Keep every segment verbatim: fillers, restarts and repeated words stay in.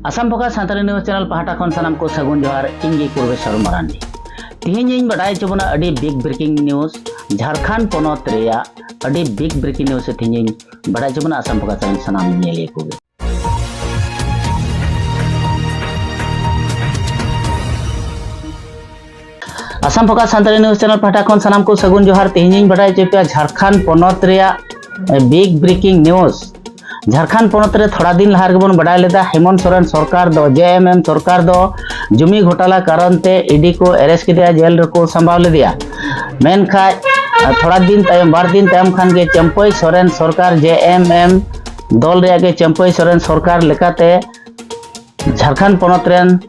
Assam focus Santali news channel ᱯᱟᱦᱴᱟ ᱠᱷᱚᱱ ᱥᱟᱱᱟᱢ ᱠᱚ ᱥᱟᱹᱜᱩᱱ ᱡᱚᱦᱟᱨ᱾ ᱤᱧ ᱜᱮ ᱯᱩᱨᱵᱮᱥᱣᱚᱨ ᱢᱟᱨᱟᱱᱰᱤ᱾ ᱛᱤᱦᱤᱧ ᱤᱧ ᱵᱟᱰᱟᱭ ᱦᱚᱪᱚ ᱵᱚᱱᱟ ᱟᱹᱰᱤ ᱵᱤᱜᱽ ᱵᱨᱮᱠᱤᱝ ᱱᱤᱭᱩᱡᱽ, ᱡᱷᱟᱲᱠᱷᱚᱸᱰ ᱯᱚᱱᱚᱛ ᱨᱮᱭᱟᱜ ᱟᱹᱰᱤ ᱵᱤᱜᱽ ᱵᱨᱮᱠᱤᱝ ᱱᱤᱭᱩᱡᱽ ᱛᱤᱦᱤᱧ ᱤᱧ ᱵᱟᱰᱟᱭ ᱦᱚᱪᱚ ᱵᱚᱱᱟ ᱟᱥᱟᱢ ᱯᱷᱳᱠᱟᱥ ᱨᱮᱱ ᱥᱟᱱᱟᱢ ᱧᱮᱧᱮᱞᱤᱭᱟᱹ ᱠᱚᱜᱮ᱾ Assam focus Santali news channel ᱯᱟᱦᱴᱟ ᱠᱷᱚᱱ ᱥᱟᱱᱟᱢ ᱠᱚ ᱥᱟᱹᱜᱩᱱ ᱡᱚᱦᱟᱨ᱾ ᱛᱮᱦᱮᱧ ᱤᱧ ᱵᱟᱰᱟᱭ ᱦᱚᱪᱚ ᱯᱮᱭᱟ ᱡᱷᱟᱲᱠᱷᱚᱸᱰ ᱯᱚᱱᱚᱛ ᱨᱮᱭᱟᱜ ᱵᱤᱜᱽ ᱵᱨᱮᱠᱤᱝ ᱱᱤᱭᱩᱡᱽ᱾ ᱡᱷᱟᱲᱠᱷᱚᱸᱰ ᱯᱚᱱᱚᱛ ᱨᱮ ᱛᱷᱚᱲᱟ ᱫᱤᱱ ᱞᱟᱦᱟ ᱨᱮᱜᱮ ᱵᱚᱱ ᱵᱟᱰᱟᱭ ᱞᱮᱫᱟ, ᱦᱮᱢᱚᱱᱛ ᱥᱚᱨᱮᱱ ᱥᱚᱨᱠᱟᱨ ᱫᱚ, ᱡᱮ ᱮᱢ ᱮᱢ ᱥᱚᱨᱠᱟᱨ ᱫᱚ ᱡᱩᱢᱤ ᱜᱷᱚᱴᱟᱞᱟ ᱠᱟᱨᱚᱱ ᱛᱮ ᱤ ᱰᱤ ᱠᱚ ᱮᱨᱮᱥᱴ ᱠᱮᱫᱮᱭᱟ, ᱡᱮᱞ ᱨᱮᱠᱚ ᱥᱟᱢᱵᱟᱣ ᱞᱮᱫᱮᱭᱟ᱾ ᱢᱮᱱᱠᱷᱟᱡ ᱛᱷᱚᱲᱟ ᱫᱤᱱ ᱛᱟᱭᱚᱢ, ᱵᱟᱨ ᱫᱤᱱ ᱛᱟᱭᱚᱢ ᱠᱷᱟᱱ ᱜᱮ ᱪᱟᱹᱢᱯᱟᱹᱭ ᱥᱚᱨᱮᱱ ᱥᱚᱨᱠᱟᱨ, ᱡᱮ ᱮᱢ ᱮᱢ ᱫᱚᱞ ᱨᱮᱭᱟᱜ ᱜᱮ ᱪᱟᱹᱢᱯᱟᱹᱭ ᱥᱚᱨᱮᱱ ᱥᱚᱨᱠᱟᱨ ᱞᱮᱠᱟᱛᱮ ᱡᱷᱟᱲᱠᱷᱚᱸᱰ ᱯᱚᱱᱚᱛ ᱨᱮᱱ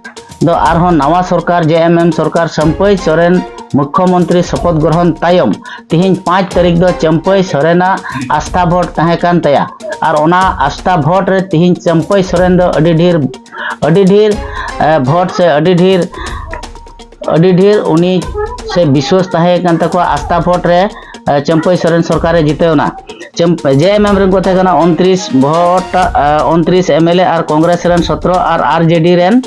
ᱫᱚ ᱟᱨᱦᱚᱸ ᱱᱟᱣᱟ ᱥᱚᱨᱠᱟᱨ, ᱡᱮ ᱮᱢ ᱮᱢ ᱥᱚᱨᱠᱟᱨ, ᱪᱟᱹᱢᱯᱟᱹᱭ ᱥᱚᱨᱮᱱ ᱢᱩᱠᱷᱭᱚᱢᱚᱱᱛᱨᱤ ᱥᱚᱯᱚᱫ ᱜᱨᱚᱦᱚᱱ ᱛᱟᱭᱚᱢ ᱛᱤᱦᱤᱧ ᱯᱟᱸᱪ ᱛᱟᱹᱨᱤᱠᱷ ᱫᱚ ᱪᱟᱹᱢᱯᱟᱹᱭ ᱥᱚᱨᱮᱱᱟᱜ ᱟᱥᱛᱷᱟ ᱵᱷᱳᱴ ᱛᱟᱦᱮᱸ ᱠᱟᱱ ᱛᱟᱭᱟ᱾ ᱟᱨ ᱚᱱᱟ ᱟᱥᱛᱷᱟ ᱵᱷᱳᱴ ᱨᱮ ᱛᱤᱦᱤᱧ ᱪᱟᱹᱢᱯᱟᱹᱭ ᱥᱚᱨᱮᱱ ᱫᱚ ᱟᱹᱰᱤ ᱰᱷᱮᱨ, ᱟᱹᱰᱤ ᱰᱷᱮᱨ, ᱮ, ᱵᱷᱳᱴ ᱥᱮ ᱟᱹᱰᱤ ᱰᱷᱮᱨ, ᱟᱹᱰᱤ ᱰᱷᱮᱨ ᱩᱱᱤ ᱥᱮ ᱵᱤᱥᱣᱟᱥ ᱛᱟᱦᱮᱸ ᱠᱟᱱ ᱛᱟᱠᱚᱣᱟ ᱟᱥᱛᱷᱟ ᱵᱷᱳᱴ ᱨᱮ, ᱮ, ᱪᱟᱹᱢᱯᱟᱹᱭ ᱥᱚᱨᱮᱱ ᱥᱚᱨᱠᱟᱨᱮ ᱡᱤᱛᱟᱹᱣ ᱮᱱᱟ᱾ ᱪᱟᱹᱢ-, ᱡᱮ ᱮᱢ ᱮᱢ ᱨᱮᱱ ᱠᱚ ᱛᱟᱦᱮᱸ ᱠᱟᱱᱟ ᱩᱱᱛᱨᱤᱥ ᱵᱷᱳᱴ, ᱮ, ᱩᱱᱛᱨᱤᱥ ᱮᱢ ᱮᱞ ᱮ ᱟᱨ ᱠᱚᱝᱜᱨᱮᱥ ᱨᱮᱱ ᱥᱚᱛᱨᱚ ᱟᱨ ᱟᱨ ᱡᱮ ᱰᱤ ᱨᱮᱱ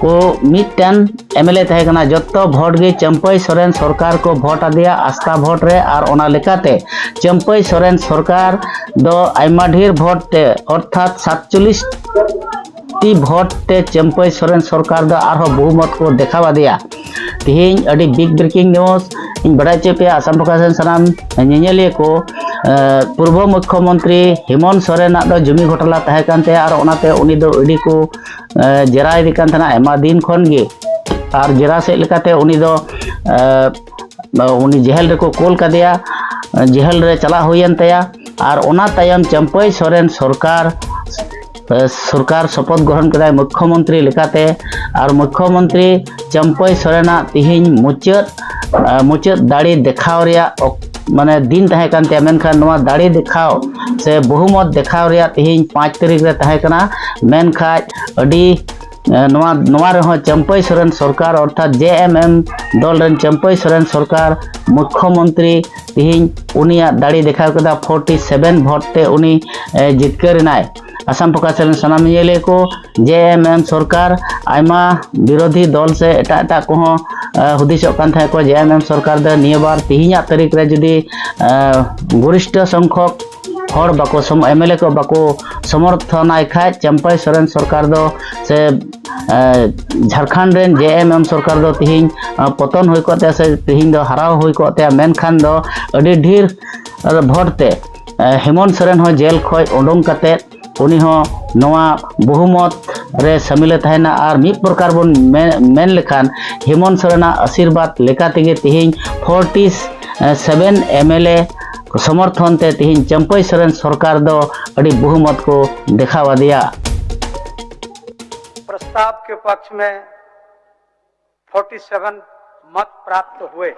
ᱠᱚ ᱢᱤᱫᱴᱮᱱ ᱮᱢ ᱮᱞ ᱮ ᱛᱟᱦᱮᱸ ᱠᱟᱱᱟ᱾ ᱡᱚᱛᱚ ᱵᱷᱳᱴ ᱜᱮ ᱪᱟᱹᱢᱯᱟᱹᱭ ᱥᱚᱨᱮᱱ ᱥᱚᱨᱠᱟᱨ ᱠᱚ ᱵᱷᱳᱴ ᱟᱫᱮᱭᱟ ᱟᱥᱛᱷᱟ ᱵᱷᱳᱴ ᱨᱮ, ᱟᱨ ᱚᱱᱟ ᱞᱮᱠᱟᱛᱮ ᱪᱟᱹᱢᱯᱟᱹᱭ ᱥᱚᱨᱮᱱ ᱥᱚᱨᱠᱟᱨ ᱫᱚ ᱟᱭᱢᱟ ᱰᱷᱮᱨ ᱵᱷᱳᱴ ᱛᱮ, ᱚᱨᱛᱷᱟᱛ ᱥᱟᱛᱪᱚᱞᱞᱤᱥ ᱴᱤ ᱵᱷᱳᱴ ᱛᱮ ᱪᱟᱹᱢᱯᱟᱹᱭ ᱥᱚᱨᱮᱱ ᱥᱚᱨᱠᱟᱨ ᱫᱚ ᱟᱨᱦᱚᱸ ᱵᱚᱦᱩᱢᱚᱛ ᱠᱚ ᱫᱮᱠᱷᱟᱣ ᱟᱫᱮᱭᱟ᱾ ᱛᱤᱦᱤᱧ ᱟᱹᱰᱤ ᱵᱤᱜᱽ ᱵᱨᱮᱠᱤᱝ ᱱᱤᱭᱩᱡᱽ ᱤᱧ ᱵᱟᱰᱟᱭ ᱦᱚᱪᱚᱭᱮᱫ ᱯᱮᱭᱟ ᱟᱥᱟᱢ ᱯᱷᱳᱠᱟᱥ ᱨᱮᱱ ᱥᱟᱱᱟᱢ ᱧᱮᱧᱮᱞᱤᱭᱟᱹ ᱠᱚ, ᱮ, ᱯᱩᱨᱵᱚ ᱢᱩᱠᱷᱭᱚᱢᱚᱱᱛᱨᱤ ᱦᱮᱢᱚᱱᱛ ᱥᱚᱨᱮᱱᱟᱜ ᱫᱚ ᱡᱩᱢᱤ ᱜᱷᱚᱴᱟᱞᱟ ᱛᱟᱦᱮᱸ ᱠᱟᱱ ᱛᱟᱭᱟ, ᱟᱨ ᱚᱱᱟᱛᱮ ᱩᱱᱤ ᱫᱚ ᱤ ᱰᱤ ᱠᱚ, ᱮ, ᱡᱮᱨᱟᱭᱮᱫᱮ ᱠᱟᱱ ᱛᱟᱦᱮᱱᱟ ᱟᱭᱢᱟ ᱫᱤᱱ ᱠᱷᱚᱱ ᱜᱮ᱾ ᱟᱨ ᱡᱮᱨᱟ ᱥᱮᱫ ᱞᱮᱠᱟᱛᱮ ᱩᱱᱤ ᱫᱚ, ᱮ, ᱩᱱᱤ ᱡᱮᱦᱮᱞ ᱨᱮᱠᱚ ᱠᱳᱞ ᱠᱟᱫᱮᱭᱟ, ᱡᱮᱦᱮᱞ ᱨᱮ ᱪᱟᱞᱟᱜ ᱦᱩᱭᱮᱱ ᱛᱟᱭᱟ᱾ ᱟᱨ ᱚᱱᱟ ᱛᱟᱭᱚᱢ ᱪᱟᱹᱢᱯᱟᱹᱭ ᱥᱚᱨᱮᱱ ᱥᱚᱨᱠᱟᱨ, ᱮ, ᱥᱚᱨᱠᱟᱨ ᱥᱚᱯᱚᱫ ᱜᱨᱚᱦᱚᱱ ᱠᱮᱫᱟᱭ ᱢᱩᱠᱷᱭᱚᱢᱚᱱᱛᱨᱤ ᱞᱮᱠᱟᱛᱮ᱾ ᱟᱨ ᱢᱩᱠᱷᱭᱚᱢᱚᱱᱛᱨᱤ ᱪᱟᱹᱢᱯᱟᱹᱭ ᱥᱚᱨᱮᱱᱟᱜ ᱛᱤᱦᱤᱧ ᱢᱩᱪᱟᱹᱫ, ᱮ, ᱢᱩᱪᱟᱹᱫ ᱫᱟᱲᱮ ᱫᱮᱠᱷᱟᱣ ᱨᱮᱭᱟᱜ ᱚᱠ-, ᱢᱟᱱᱮ ᱫᱤᱱ ᱛᱟᱦᱮᱸ ᱠᱟᱱ ᱛᱟᱭᱟ, ᱢᱮᱱᱠᱷᱟᱱ ᱱᱚᱣᱟ ᱫᱟᱲᱮ ᱫᱮᱠᱷᱟᱣ ᱥᱮ ᱵᱚᱦᱩᱢᱚᱛ ᱫᱮᱠᱷᱟᱣ ᱨᱮᱭᱟᱜ ᱛᱤᱦᱤᱧ ᱯᱟᱸᱪ ᱛᱟᱹᱨᱤᱠᱷ ᱨᱮ ᱛᱟᱦᱮᱸ ᱠᱟᱱᱟ᱾ ᱢᱮᱱᱠᱷᱟᱡ ᱟᱹᱰᱤ, ᱮ, ᱱᱚᱣᱟ, ᱱᱚᱣᱟ ᱨᱮᱦᱚᱸ ᱪᱟᱹᱢᱯᱟᱹᱭ ᱥᱚᱨᱮᱱ ᱥᱚᱨᱠᱟᱨ ᱚᱨᱛᱷᱟᱛ ᱡᱮ ᱮᱢ ᱮᱢ ᱫᱚᱞ ᱨᱮᱱ ᱪᱟᱹᱢᱯᱟᱹᱭ ᱥᱚᱨᱮᱱ ᱥᱚᱨᱠᱟᱨ ᱢᱩᱠᱷᱭᱚᱢᱚᱱᱛᱨᱤ ᱛᱤᱦᱤᱧ ᱩᱱᱤᱭᱟᱜ ᱫᱟᱲᱮ ᱫᱮᱠᱷᱟᱣ ᱠᱮᱫᱟ᱾ ᱯᱷᱳᱨᱴᱤ ᱥᱮᱵᱷᱮᱱ ᱵᱷᱳᱴ ᱛᱮ ᱩᱱᱤ, ᱮ, ᱡᱤᱛᱠᱟᱹᱨ ᱮᱱᱟᱭ᱾ ᱟᱥᱟᱢ ᱯᱷᱳᱠᱟᱥ ᱨᱮᱱ ᱥᱟᱱᱟᱢ ᱧᱮᱧᱮᱞᱤᱭᱟᱹ ᱠᱚ, ᱡᱮ ᱮᱢ ᱮᱢ ᱥᱚᱨᱠᱟᱨ ᱟᱭᱢᱟ ᱵᱤᱨᱳᱫᱷᱤ ᱫᱚᱞ ᱥᱮ ᱮᱴᱟᱜ ᱮᱴᱟᱜ ᱠᱚᱦᱚᱸ ᱦᱩᱫᱤᱥᱚᱜ ᱠᱟᱱ ᱛᱟᱦᱮᱸ ᱠᱚ, ᱡᱮ ᱮᱢ ᱮᱢ ᱥᱚᱨᱠᱟᱨ ᱫᱚ ᱱᱤᱭᱟᱹ ᱵᱟᱨ ᱛᱮᱦᱮᱧᱟᱜ ᱛᱟᱹᱨᱤᱠᱷ ᱨᱮ ᱡᱩᱫᱤ ᱜᱚᱨᱤᱥᱴᱷ ᱥᱚᱝᱠᱷᱚᱠ ᱦᱚᱲ ᱵᱟᱠᱚ, ᱮᱢ ᱮᱞ ᱮ ᱠᱚ ᱵᱟᱠᱚ ᱥᱚᱢᱚᱨᱛᱷᱚᱱᱟᱭ ᱠᱷᱟᱡ, ᱪᱟᱢᱯᱟᱭ ᱥᱚᱨᱮᱱ ᱥᱚᱨᱠᱟᱨ ᱫᱚ ᱥᱮ ᱡᱷᱟᱲᱠᱷᱚᱸᱰ ᱨᱮᱱ ᱡᱮ ᱮᱢ ᱮᱢ ᱥᱚᱨᱠᱟᱨ ᱫᱚ ᱛᱮᱦᱮᱧ ᱯᱚᱛᱚᱱ ᱦᱩᱭ ᱠᱚᱜ ᱛᱟᱭᱟ ᱥᱮ ᱛᱮᱦᱮᱧ ᱫᱚ ᱦᱟᱨᱟᱣ ᱦᱩᱭ ᱠᱚᱜ ᱛᱟᱭᱟ, ᱢᱮᱱᱠᱷᱟᱱ ᱫᱚ ᱟᱹᱰᱤ ᱰᱷᱮᱨ ᱵᱷᱳᱴ ᱛᱮ ᱦᱮᱢᱚᱱᱛ ᱥᱚᱨᱮᱱ ᱦᱚᱸ ᱡᱮᱞ ᱠᱷᱚᱱ ᱩᱰᱩᱝ ᱠᱟᱛᱮ ᱩᱱᱤ ᱦᱚᱸ ᱱᱚᱣᱟ ᱵᱚᱦᱩᱢᱚᱛ ᱨᱮ ᱥᱟᱹᱢᱤᱞᱮ ᱛᱟᱦᱮᱱᱟ᱾ ᱟᱨ ᱢᱤᱫ ᱯᱨᱚᱠᱟᱨ ᱵᱚᱱ ᱢᱮ-, ᱢᱮᱱ ᱞᱮᱠᱷᱟᱱ ᱦᱮᱢᱚᱱᱛ ᱥᱚᱨᱮᱱᱟᱜ ᱟᱥᱤᱨᱵᱟᱫᱽ ᱞᱮᱠᱟ ᱛᱮᱜᱮ ᱛᱮᱦᱮᱧ forty seven M L A ᱥᱚᱢᱚᱨᱛᱷᱚᱱ ᱛᱮ ᱛᱮᱦᱮᱧ ᱪᱟᱢᱯᱟᱹᱭ ᱥᱚᱨᱮᱱ ᱥᱚᱨᱠᱟᱨ ᱫᱚ ᱟᱹᱰᱤ ᱵᱚᱦᱩᱢᱚᱛ ᱠᱚ ᱫᱮᱠᱷᱟᱣ ᱟᱫᱮᱭᱟ᱾ प्रस्ताव के पक्ष में फ़ोर्टी सेवन मत प्राप्त हुए,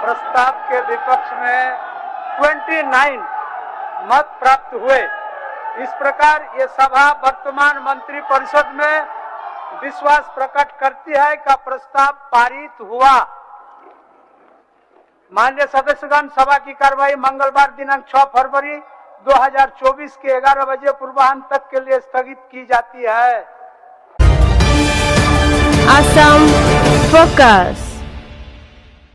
प्रस्ताव के विपक्ष में ट्वेंटी नाइन मत प्राप्त हुए। इस प्रकार ये सभा वर्तमान मंत्री परिषद में विश्वास प्रकट करती है का प्रस्ताव पारित हुआ। माननीय सदस्यगण, सभा की कार्यवाही मंगलवार दिनांक छह फरवरी दो हज़ार चौबीस के ग्यारह बजे पूर्वाह्न तक के लिए स्थगित की जाती है। Assam Focus.